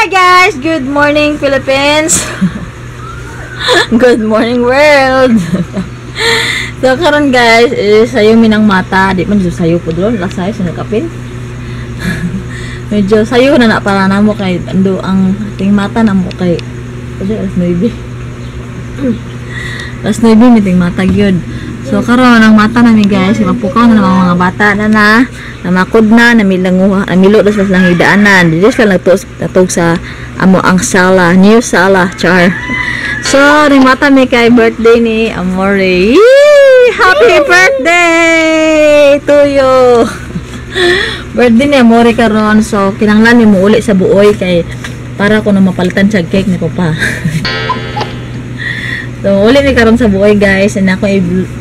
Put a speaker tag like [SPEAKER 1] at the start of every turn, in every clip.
[SPEAKER 1] Hi guys! Good morning, Philippines! Good morning, world! So karon guys, is sayo minang mata. Di man dito sayo po doon. Lasayo sa nagkapin. Medyo sayo na na para namo kay ando ang ting mata namo kay kasi alas 9. Alas 9 miting mata gyud. So karon ang mata nami guys, mapukaw na naman mga bata na na namakod na, namilanguha, namilo na sila sa hidaanan. Dili sila nagtuog sa amo ang sala, new sala, char. So, ning mata mi kay birthday ni Amore. Yee! Happy birthday to you! Birthday ni Amore karon, so kinahanglan ni mo uli sa buoy kay para ko na mapalitan siya cake ni papa. So, uli mi karon sa buoy guys, and ako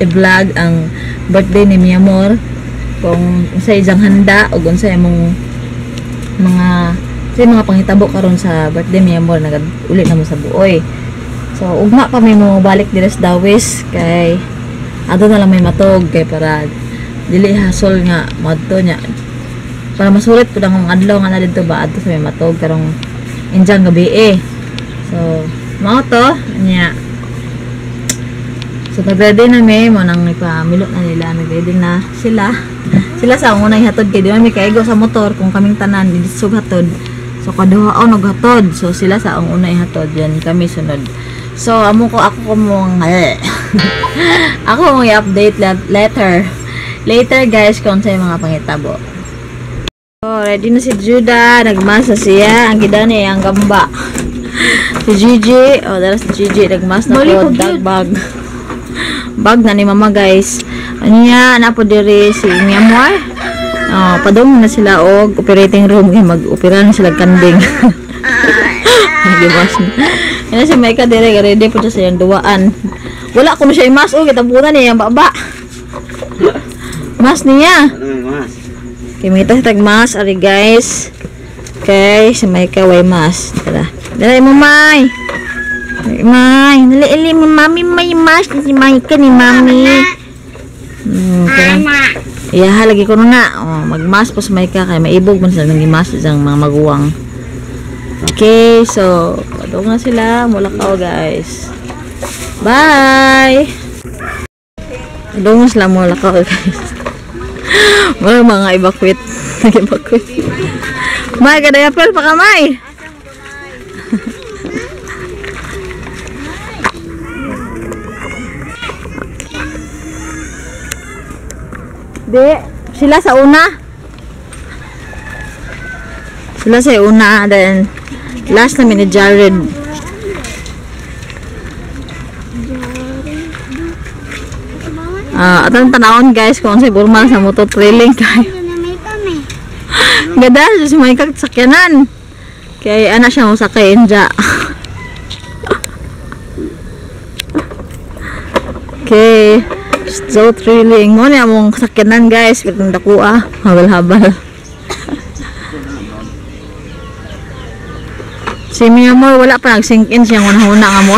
[SPEAKER 1] i-vlog ang birthday ni mi Amor, kung unsay iyang handa o unsay among mga say mga panghitabo karon sa birthday mi Amor, nag-uli na mo sa buoy. So, ugma pa mi mo balik diri sa Dawis kay adto na lang may matog kay para dili hasol nga moadto niya. Para masulit pud ang adlaw nga na didto ba adto sa may matog karong injang gabi eh. So, mao to niya. So, nag-ready na mi, mo nang ipamilo na nila, nag-ready na sila. Sila sa unang hatod kay di man mi kaigo sa motor kung kaming tanan didto hatod. So kaduha o naghatod. So sila sa ang unang hatod, yan kami sunod. So amo ko ako mong ako mong i-update later. Later guys kung sa mga pangitabo. So ready na si Judah, nagmasa siya, ang gidani ang gamba. Si Gigi, oh dara si Gigi nagmas na po, dag bag. Bag na ni mama guys. Anya na po diri si mi Amor. Oh, padung na sila og operating room kay mag-opera na sila kanding. Gibas na. Ana si Maika diri ready po siya sa iyang duwaan. Wala kuno siya mas oh gitabunan niya ang baba. Mas niya.
[SPEAKER 2] Mas.
[SPEAKER 1] Kay mangita sa tag mas ari guys. Kay si Maika way mas. Tara. Dali mo May. May, dali ili mo mami may mas ni Maika ni mami. Iya, lagi ko na. Oh, magmas po sa Maika kay maibog man sila nang gimas isang mga maguwang. Okay, so padung na sila, mulakaw guys. Bye. Padung na sila mulakaw guys. Mga mga evacuate, nag-evacuate. May kadayapel pa kamay. Di, sila sa una. Sila sa una, then last namin ni Jared. Atong tanawon guys kung unsay burma sa motor trailing kayo. Gada si may sakyanan. Kay ana siya mo sakay inja. Okay. So thrilling mo niya mong sakyanan guys, pero dako ah, habal-habal. Si mi Amor wala pa nag-sink in siyang una-una nga mo.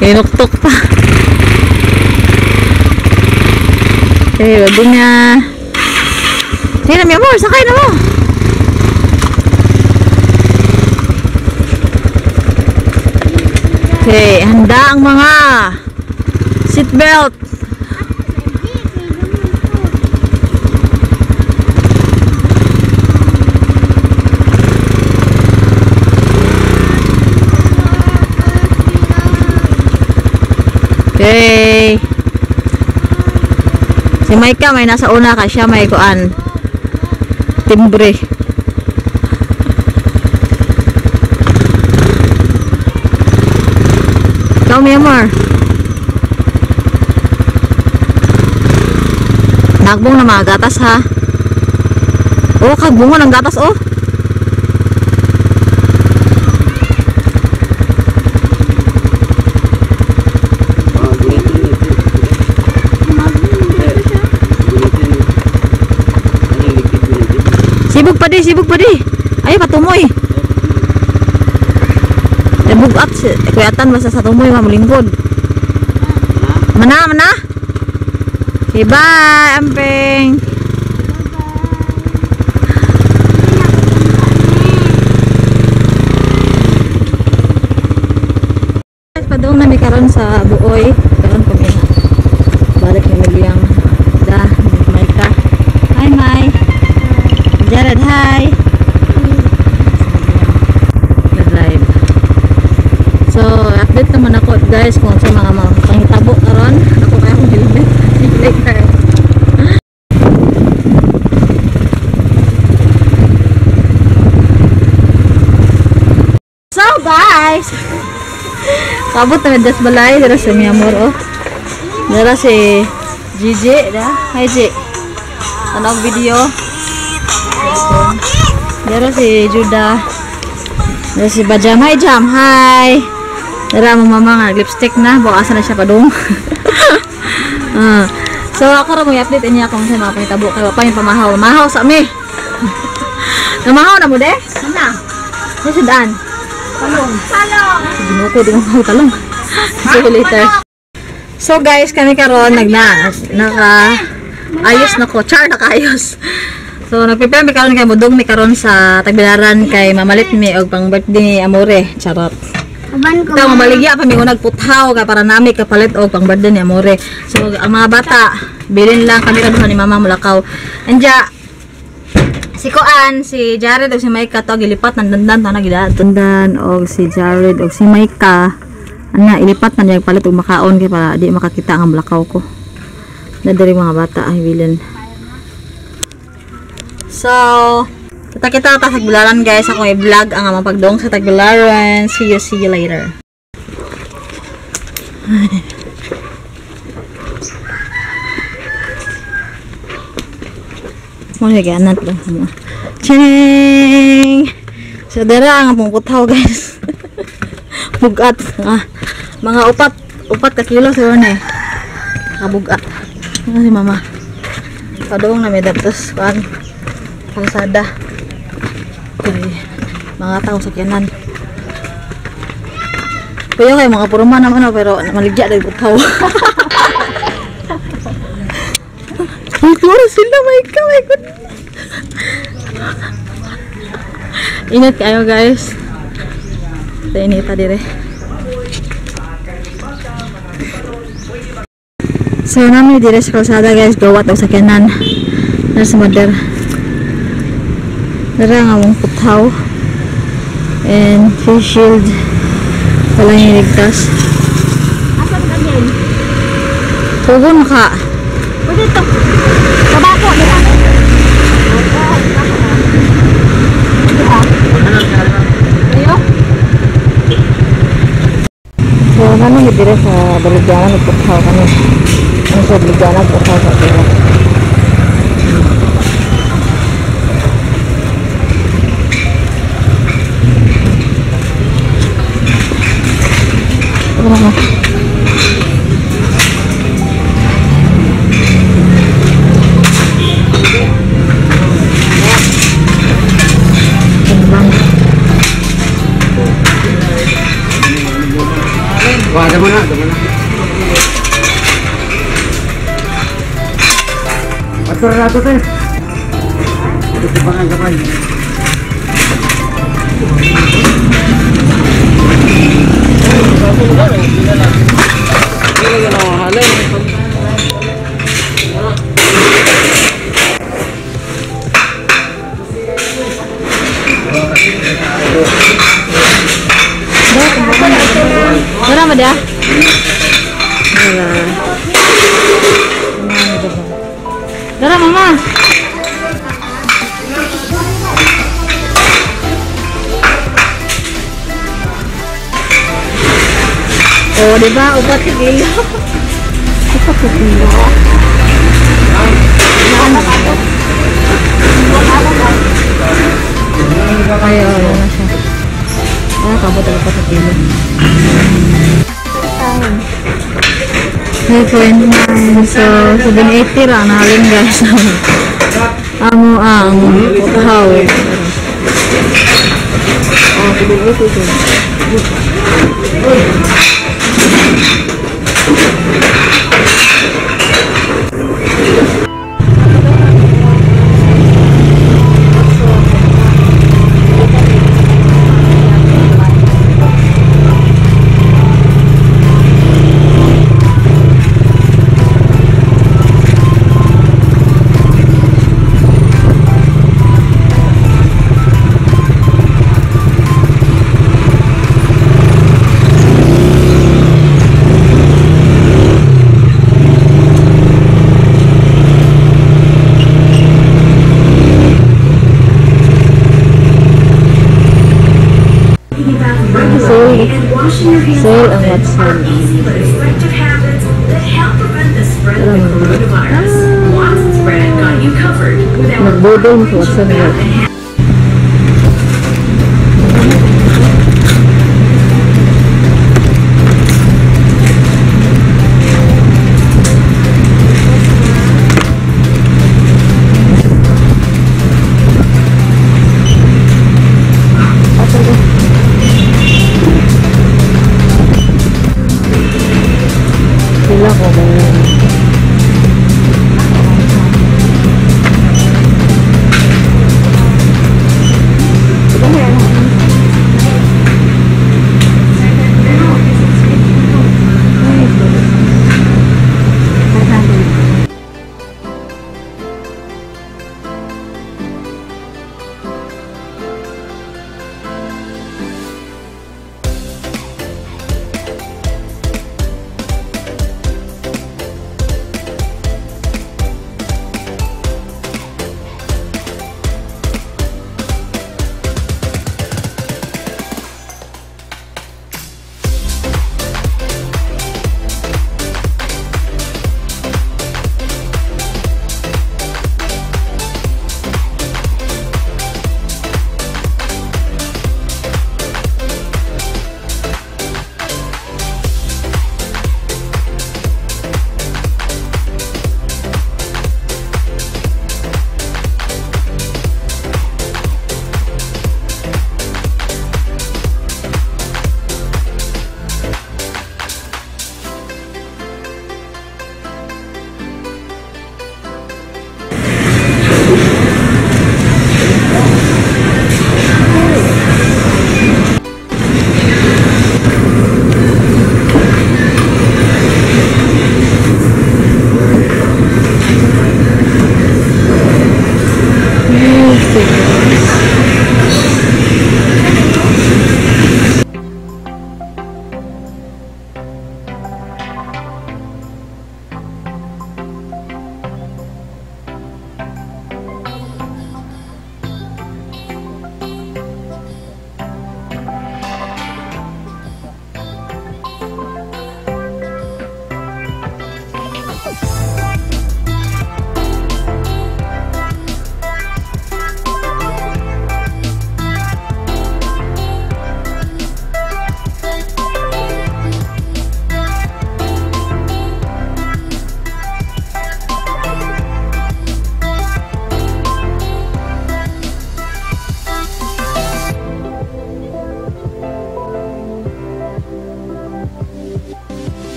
[SPEAKER 1] Kinuktok pa. Okay, ready na. Sige na mi Amor, sakay na mo. Okay, handa ang mga seatbelt. Okay. Si Maika may nasa una ka siya may kuan. Timbre. Ikaw, mi Amor. Nagbong na mga gatas ha. Oh, kagbungo ng gatas oh. Sibog pa di, sibog pa di. Ay, patumoy. Eh, bugat. Kuyatan basta sa tumoy, mamulingkod. Mana, mana. Okay, bye, amping. karon sa Buoy. Karon kami na. Balik ni Milyang. Da, Maika. Hi, Mai. Jared, hi. Drive. So, update naman ako guys kung sa mga panghitabo karon. Ako kaya akong helmet. See you later. So guys, kabot na das balay dira sa mi amor oh. Dira si Gigi da. Hi G. Ano video? Dira si Judah. Dira si Bajam. Hi Jam. Hi. Dira ang mama nga lipstick na. Bukasan na siya padung. So ako ra mo i-update niya kung sa mga pangitabo kay wa pa yung pamahaw. Mahaw sa mi. Namahaw na mo de? Ana. Ni sudan.
[SPEAKER 2] Talong. Talong.
[SPEAKER 1] Ginuko di mo talong. See you later. So guys, kami karon naka ayos na ko. Char nakaayos. So nagprepare mi karon kay mudong mi karon sa Tagbilaran kay mamalit mi og pang birthday ni Amore. Charot.
[SPEAKER 2] Uban ko.
[SPEAKER 1] Ito mamaligya pa mi unag puthaw ka para nami kapalit og pang birthday ni Amore. So ang mga bata, bilin lang kami kaduha ni Mama mulakaw. Anja si Koan, si Jared og si Maika to gilipat ng dandan to na gidandan og si Jared og si Maika ana ilipat na niya palit og makaon kay para di makakita ang mulakaw ko. Na diri mga bata ay bilin. So, kita-kita ta sa Tagbilaran guys. Ako i-vlog ang among pagdong sa Tagbilaran. See you later. Mo ni ganat lang mo. Ching! So dara ang among puthaw guys. Bugat mga upat ka kilo siguro na eh. Kabugat. Ano si mama? Padung na may daptos kuan kalsada. Kay mga tao sa sakyanan. Kuya kay mga puruma naman oh, pero maligya dahil puthaw. Uy, klaro sila, my God, my God. Ingat kayo guys. Sa inita dire. So nami dire sa kalsada guys, gawat og sakyanan. Nasa mother. Dara nga mong puthaw. And face shield. Walang iligtas.
[SPEAKER 2] Asan ka din?
[SPEAKER 1] Pugon ka.
[SPEAKER 2] Pwede ito. Tabako, di ba?
[SPEAKER 1] Ayo. So, nami dire sa Baligyanan, nagputhaw kami. Ano sa Baligyanan, nagputhaw sa tira. Ano?
[SPEAKER 3] Wah, ada mana? Ada mana? Atur atur teh. Itu pangan kapan?
[SPEAKER 1] Wala mo dia? Wala. Dara mama. Oh, di ba? Upat ka kilo. Upat ka kilo. Ay, oh, yan na siya. Ah, kabot ang upat ka kilo. 5.9. So, 780 ra nahalin guys. Amo ang puthaw. Oh, 780.
[SPEAKER 4] Washing your hands
[SPEAKER 1] Sale ang
[SPEAKER 4] often
[SPEAKER 1] Watson.
[SPEAKER 4] Are easy but effective habits that help prevent the spread of the coronavirus. Watson's brand got you covered with our
[SPEAKER 1] Nagbudol sa Watson
[SPEAKER 4] bath
[SPEAKER 1] guys.
[SPEAKER 4] And